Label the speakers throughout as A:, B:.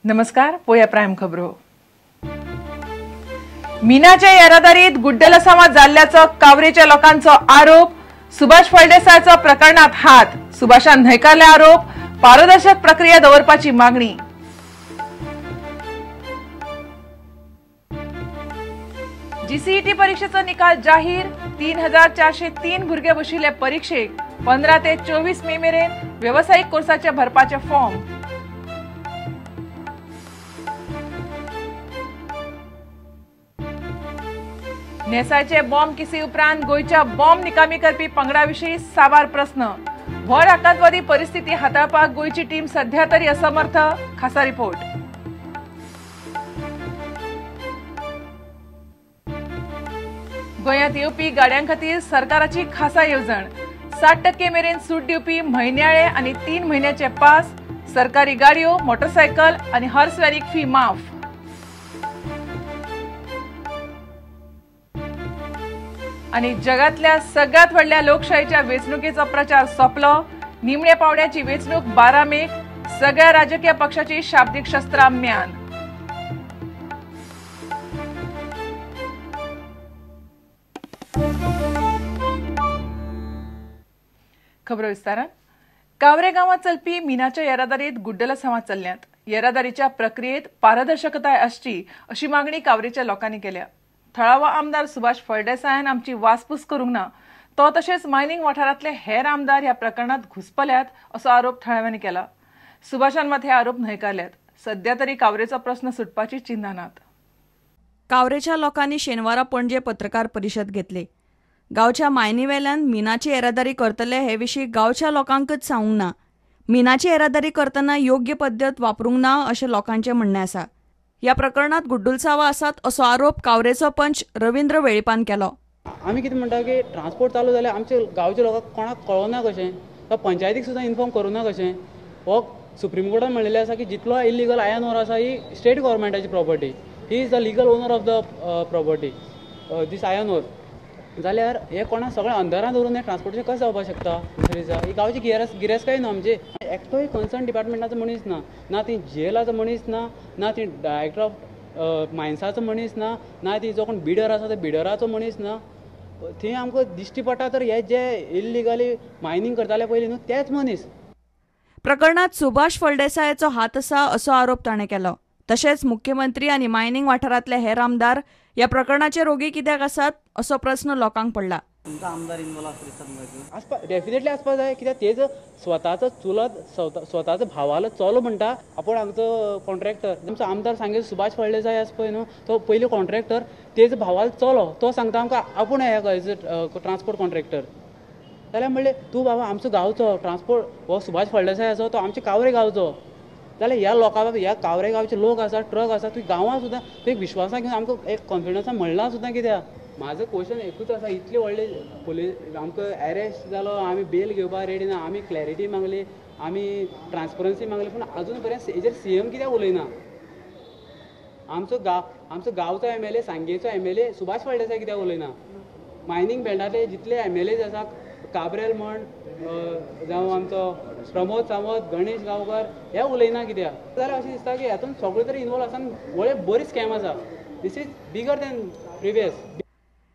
A: नमस्कार, पोया प्राईम खबरो. मीनाच्या येरादारीत गुड्डलसामा जाल्ल्याचो कावरेच्या लोकांचो आरोप. सुभाष फळदेसायाचो प्रकरणात हात. सुभाषान न्हयकारले आरोप. पारदर्शक प्रक्रिया दवरपाची मागणी. जीसीईटी परीक्षेचो निकाल जाहीर. 3403 भुरगे बशिल्ले परीक्षेक 15 ते 24 मे मेरेन वेवसायीक कोर्साचे भरपाचे फॉर्म. नेसायचे बॉम्ब केसी उपरांत गोंयच्या बॉम्ब निकामी करपी पंगडा विशीं साबार प्रस्न. व्हड आकांतवादी परिस्थिती हाताळपाक गोंयची टीम सध्या तरी असमर्थ. खासा रिपोर्ट. गोंयांत येवपी गाड्यां खातीर सरकाराची खासा येवजण. 60% मेरेन सूट दिवपी म्हयन्याळे आनी 3 म्हयन्याचे पास. सरकारी गाडयो, मोटरसायकल आनी हॉर्स वॅरीक फी माफ. आनी जगातल्या सगळ्यात व्हडल्या लोकशाहीच्या वेंचणुकेचो प्रचार सोंपलो. निमण्या पावंड्याची वेंचणूक 12 मेक. सगळ्या राजकीय पक्षाची शाब्दिक शस्त्रां म्यान. खबरो विस्तारान. कावरे गांवांत चलपी मिनाच्या येरादारीत गुड्डलसांवां चल्ल्यांत. येरादारीच्या प्रक्रियेत पारदर्शकताय आसची अशी मागणी कावरेच्या लोकांनी केल्या. थळावो आमदार सुभाष फळदेसायान आमची वासपूस करूंक ना. तो तशेंच मायनिंग वाठारांतले हेर आमदार ह्या प्रकरणात घुसपल्यात असो आरोप थळाव्यांनी केला. सुभाषान मात हे आरोप न्हयकारल्यात. सध्या तरी कावरेचो प्रस्न सुटपाची चिन्हां नात.
B: कावरेच्या लोकांनी शेनवारा पणजे पत्रकार परिशद घेतली. गांवच्या मायनीवेल्यान मिनाची येरादारी करतले हे विशीं गांवच्या लोकांकच सांगूंक ना. मिनाची येरादारी करतना योग्य पद्दत वापरूंक ना अशें लोकांचें म्हणणें आसा. ह्या प्रकरणात गुड्डुलसांवां आसात असो आरोप कावरेचो पंच रवींद्र वेळीपान केलो.
C: आमी कितें म्हणटा की ट्रान्सपोर्ट चालू जाल्यार आमच्या गांवच्या लोकांक कोणाक कळना कशें, पंचायतीक सुद्दां इन्फॉर्म करूं ना कशें. हो सुप्रीम कोर्टान म्हणलेलें आसा की जितलो इलिगल आयन ओर आसा ही state गव्हर्मेंटाची property. He is the legal owner of the property this iron ore. जाल्यार हे कोणा सगळें अंदरान दवरून हें ट्रान्सपोर्टेशन कशें जावपाक शकता? दुसरे दिसा ही गांवची गिरेस्तकाय न्हू आमची. एकटोय कन्सर्न डिपार्टमेंटाचो मनीस ना, ना ती जेलाचो मनीस ना, ना ती डायरेक्टर ऑफ मायन्साचो मनीस ना, ना ती जो कोण बिडर आसा तो बिडराचो मनीस ना. थंय आमकां दिश्टी पडटा तर हे जे इल्लिगली मायनींग करताले पयलीं न्हू तेच मनीस.
B: प्रकरणात सुभाष फळदेसायाचो हात आसा असो आरोप ताणें केलो. तशेंच मुख्यमंत्री आनी मायनींग वाठारांतले हेर आमदार ह्या प्रकरणाचे रोगी कित्याक आसात असो प्रस्न लोकांक पडला.
C: आसपा डेफिनेटली आसपा जाय, कित्याक तेजो स्वताचो चुलत स्वताचो भावालो चलो म्हणटा आपूण हांगचो कॉन्ट्रॅक्टर. आमचो आमदार सांगे सुभाष फळदेसाय आसा पळय न्हू तो पयलीं कॉन्ट्रॅक्टर, तेजो भावालो चलो तो सांगता आमकां आपूण हे ट्रान्सपोर्ट कॉन्ट्रॅक्टर. जाल्यार म्हणलें तूं बाबा आमचो गांवचो ट्रान्सपोर्ट हो सुभाष फळदेसाय आसा तो आमच्या कावरे गांवचो. जाल्यार ह्या लोकां ह्या कावरे गांवचे लोक आसा, ट्रक आसा, तूं गांवां सुद्दां तूं एक विश्वासान घेवन आमकां एक कॉन्फिडन्सान म्हणलां सुद्दां कित्याक? म्हाजो क्वेश्चन एकूच आसा, इतले व्हडले पुलीस आमकां एरेस्ट जालो, आमी बेल घेवपाक रेडी ना, आमी क्लॅरिटी मागली, आमी ट्रान्सपरन्सी मागली, पूण आजून पर्यंत हेजेर सीएम कित्याक उलयना? आमचो गांवचो एमएलए, सांगेचो एमएलए सुभाष फळदेसाय कित्याक उलयना? मायनींग बेल्टांतले जितले एमएलएज आसा, काब्रेल म्हण जावं आमचो प्रमोद सावंत, गणेश गांवकर, हे उलयना कित्याक? जाल्यार अशें दिसता की हातूंत सगळे तरी इनवॉल्व आसा आनी व्हडली बरी स्कॅम आसा. This is bigger than previous.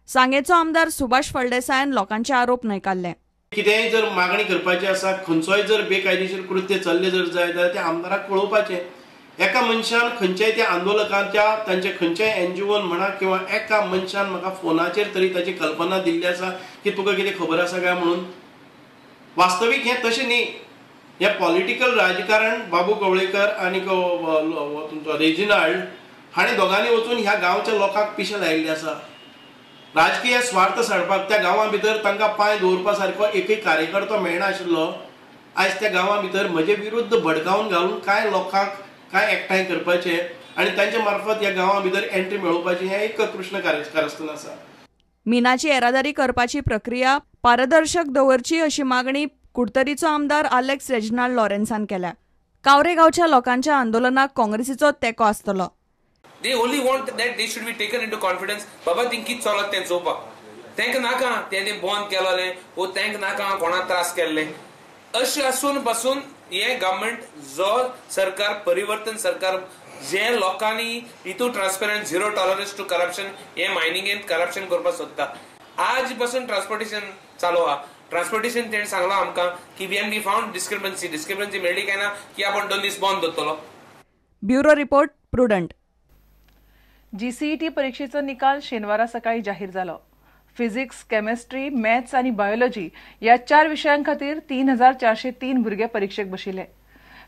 B: सांगेचो आमदार सुभाष फळदेसायान लोकांचे आरोप न्हयकारले.
D: कितेंय जर मागणी करपाची आसा, खंयचोय जर बेकायदेशीर कृत्य चल्लें जर जाय जाल्यार त्या आमदाराक कळोवपाचें. एका मनशान खंयच्याय त्या आंदोलकांच्या तांच्या खंयच्याय एनजीओन म्हणा किंवा एका मनशान म्हाका फोनाचेर तरी ताची कल्पना दिल्ली आसा की तुका कितें खबर आसा काय म्हणून. वास्तवीक हें तशें न्ही. हें पॉलिटिकल राजकारण बाबू कवळेकर आनी तुमचो रेजिनाल्ड हांणी दोगांनी वचून ह्या गांवच्या लोकांक पिशें लायिल्लें आसा. राजकीय स्वार्थ साडपाक त्या गांवां भितर तांकां पांय दवरपा सारको एकूय कार्यकर्तो मेळना आशिल्लो. आयज त्या गांवां भितर म्हजे विरुद्ध भडकावन घालून कांय लोकांक कांय एकठांय करपाचें आनी तांचे मार्फत ह्या गांवां भितर एंट्री मेळोवपाची हें एक कृष्ण कारस्थान आसा.
B: मिनाची येरादारी करपाची प्रक्रिया पारदर्शक दवरची अशी मागणी कुडतरीचो आमदार आलेक्स रेजिनाल्ड लॉरेन्सान केल्या. कावरे गांवच्या लोकांच्या आंदोलनाक काँग्रेसीचो तेंको आसतलो.
E: They only want that they should be taken into confidence. बाबा तिंग कितें चलत तें चोवपाक तांकां नाका तेणें बंद केलोलें वो तांकां नाका कोणाक त्रास केल्ले. अशें आसून पासून हे गव्हर्मेंट जो सरकार परिवर्तन सरकार जे लोकांनी हितू transparent zero tolerance to corruption हे मायनिंगेन करप्शन करपाक सोदता. आज पासून ट्रान्सपोर्टेशन चालू आहा. ट्रान्सपोर्टेशन तेणें सांगलां आमकां की when we found discrepancy, discrepancy मेळ्ळी काय ना की आपण 2 दीस बंद दवरतलो.
B: Bureau report, Prudent.
A: GCET परीक्षेचो निकाल शेनवारा सकाळी जाहीर जालो. फिजिक्स, केमिस्ट्री, मॅथ्स आनी बायोलॉजी ह्या 4 विशयां खातीर 3403 भुरगे परीक्षेक बशिल्ले.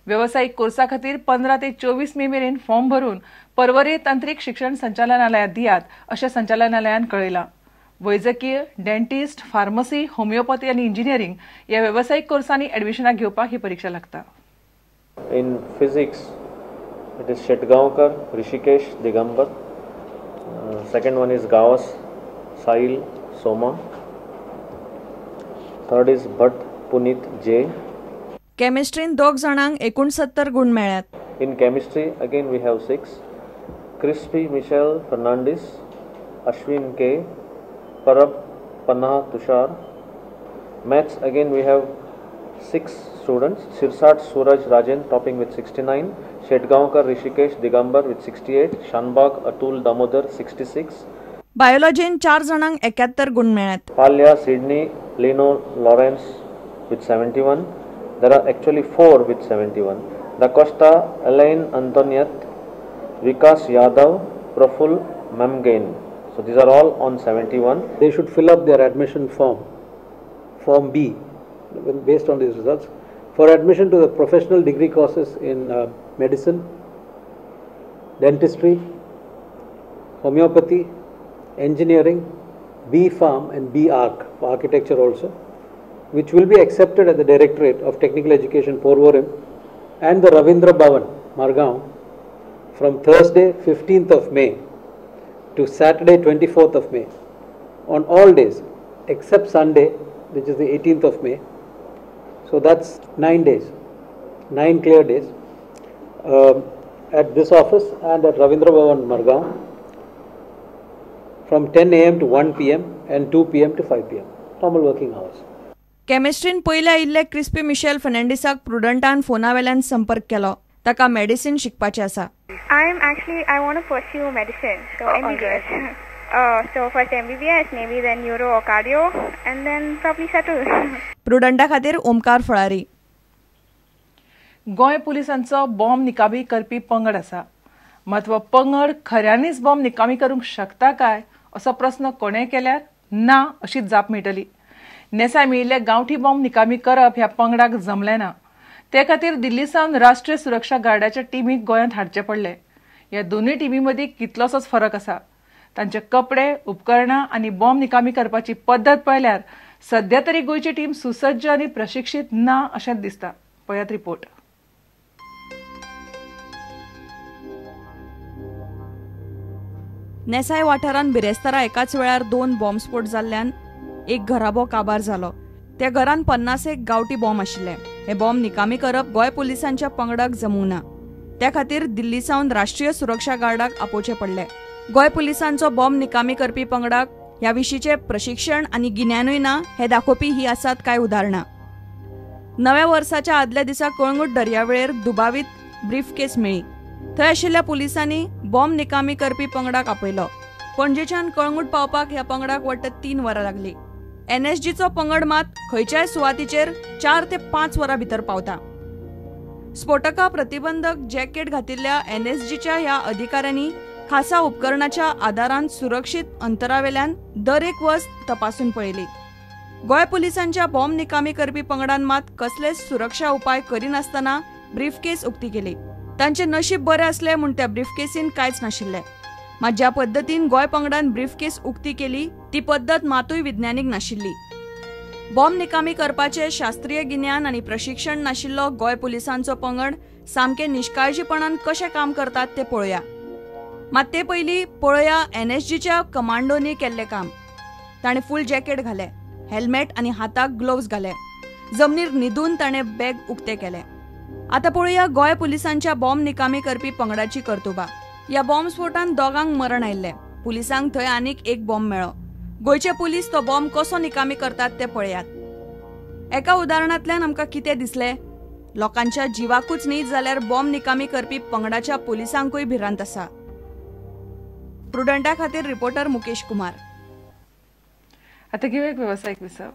A: वेवसायीक कोर्सा खातीर 15 ते 24 मे मेरेन फॉर्म भरून पर्वरे तंत्रीक शिक्षण संचालनालयात दियात अशें संचालनालयान कळयलां. वैजकीय, डेंटिस्ट, फार्मसी, होमिओपॅथी आनी इंजिनियरिंग ह्या वेवसायीक कोर्सांनी ऍडमिशनां घेवपाक ही परीक्षा लागता.
F: In physics it is Shetgaonkar, Rishikesh, Digambar. Second one is Gawas, Sahil, Soma. Third is Bhatt, Puneet, J.
B: केमिस्ट्रीन 2 जाणांक 69 गुण मेळ्ळ्यात.
F: In chemistry again we have 6. Crispy Michel Fernandes, Ashwin K, Parab Panna Tushar. Maths again we have 6 students. Sirsat Suraj Rajan topping with 69, Shetgaonkar Rishikesh Digambar with 68, Shanbag Atul Damodar 66.
B: बायोलॉजीन 4 जाणांक 71 गुण मेळ्ळ्यात.
F: Palya Sydney Lino Lawrence with 71. There are actually 4 with 71. Da Costa Elaine Antoniet, Vikas Yadav, Praful Mamgain. So these are all on 71.
G: They should fill up their admission form, Form B, based on these results, for admission to the professional degree courses in medicine, dentistry, homeopathy, engineering, B Pharm and B Arch for architecture also, which will be accepted at the Directorate of Technical Education, Porvorim, and the Ravindra Bhavan, Margaon, from Thursday 15th of May to Saturday 24th of May, on all days except Sunday, which is the 18th of May. So that's 9 days, 9 clear days, at this office and at Ravindra Bhavan, Margaon, from 10 a.m. to 1 p.m. and 2 p.m. to 5 p.m. normal working hours.
B: केमिस्ट्रीन पयले आयिल्ले crispy Mitchell फर्नांडीसाक प्रुडंटान फोना वेल्यान संपर्क केलो. ताका medicine शिकपाचें आसा.
H: I want to pursue medicine, so MBBS. So first MBBS, maybe then neuro or cardio, and then probably settle.
B: प्रुडंटा खातीर ओमकार फळारी.
A: गोंय पुलिसांचो बॉम्ब निकामी करपी पंगड आसा. मात हो पंगड खऱ्यांनीच बॉम्ब निकामी करूंक शकता काय असो प्रस्न कोणें केल्यार ना अशीच जाप मेळटली. नेसाय मेळिल्ले गांवठी बॉम्ब निकामी करप ह्या पंगडाक जमलें ना. ते खातीर दिल्ली सावन राष्ट्रीय सुरक्षा गार्डाच्या टिमीक गोंयांत हाडचे पडले. ह्या दोनूय टिमी मदीं कितलोसोच फरक आसा. तांचे कपडे, उपकरणां आनी बॉम्ब निकामी करपाची पद्दत पळयल्यार सध्या तरी गोंयची टीम सुसज्ज आनी प्रशिक्षीत ना अशेंच दिसता. पळयात रिपोर्ट.
B: नेसाय वाठारांत बिरेस्तारा एकाच वेळार 2 बॉम्बस्फोट जाल्ल्यान एक घराबो काबार जालो. त्या घरान 50 गांवठी बॉम्ब आशिल्ले. हे बॉम्ब निकामी करप गोंय पुलिसांच्या पंगडाक जमूंक ना. त्या खातीर दिल्ली सावन राष्ट्रीय सुरक्षा गार्डाक आपोवचे पडले. गोंय पुलिसांचो बॉम्ब निकामी करपी पंगडाक ह्या विशींचें प्रशिक्षण आनी गिन्यानूय ना हें दाखोवपी ही आसात कांय उदाहरणां. नव्या वर्साच्या आदल्या दिसा कळंगूट दर्यावेळेर दुबावीत ब्रीफकेस मेळ्ळी. थंय आशिल्ल्या पुलिसांनी बॉम्ब निकामी करपी पंगडाक आपयलो. पणजेच्यान कळंगूट पावपाक ह्या पंगडाक वट्ट 3 वरां लागली. एनएसजीचो पंगड मात खंयच्याय सुवातीचेर 4 ते 5 वरां भितर पावता. स्फोटका प्रतिबंधक जॅकेट घातिल्ल्या एनएसजीच्या ह्या अधिकाऱ्यांनी खासा उपकरणाच्या आदारान सुरक्षीत अंतरावेल्यान दर एक वस्त तपासून पळयली. गोंय पुलिसांच्या बॉम्ब निकामी करपी पंगडान मात कसलेच सुरक्षा उपाय करिनासतना ब्रीफकेस उक्ती केली. तांचे नशीब बरें आसलें म्हूण त्या ब्रीफकेसीन कांयच नाशिल्लें. मात ज्या पद्दतीन गोंय पंगडान ब्रीफकेस उक्ती केली ती पद्दत मातूय विज्ञानीक नाशिल्ली. बॉम्ब निकामी करपाचें शास्त्रीय गिन्यान आनी प्रशिक्षण नाशिल्लो गोंय पुलिसांचो पंगड सामकें निश्काळजीपणान कशें काम करतात तें पळोवया. मात ते पयलीं पळोवया एनएसजीच्या कमांडोनी केल्लें काम. ताणें फूल जॅकेट घालें, हेल्मेट आनी हाताक ग्लोव्स घाले. जमनीर न्हिदून ताणें बॅग उक्तें केलें. आतां पळोवया गोंय पुलिसांच्या बॉम्ब निकामी करपी पंगडाची कर्तुबां. ह्या बॉम्ब स्फोटान 2 मरण आयिल्लें. पुलिसांक थंय आनीक एक बॉम्ब मेळ्ळो. गोंयचे पुलीस तो बॉम्ब कसो निकामी करतात ते पळयात. एका उदाहरणांतल्यान आमकां कितें दिसलें? लोकांच्या जिवाकूच न्ही जाल्यार बॉम्ब निकामी करपी पंगडाच्या पुलिसांकूय भिरांत आसा. प्रुडंटा खातीर रिपोर्टर मुकेश कुमार.
A: आता घेऊया एक व्यावसायिक विसव.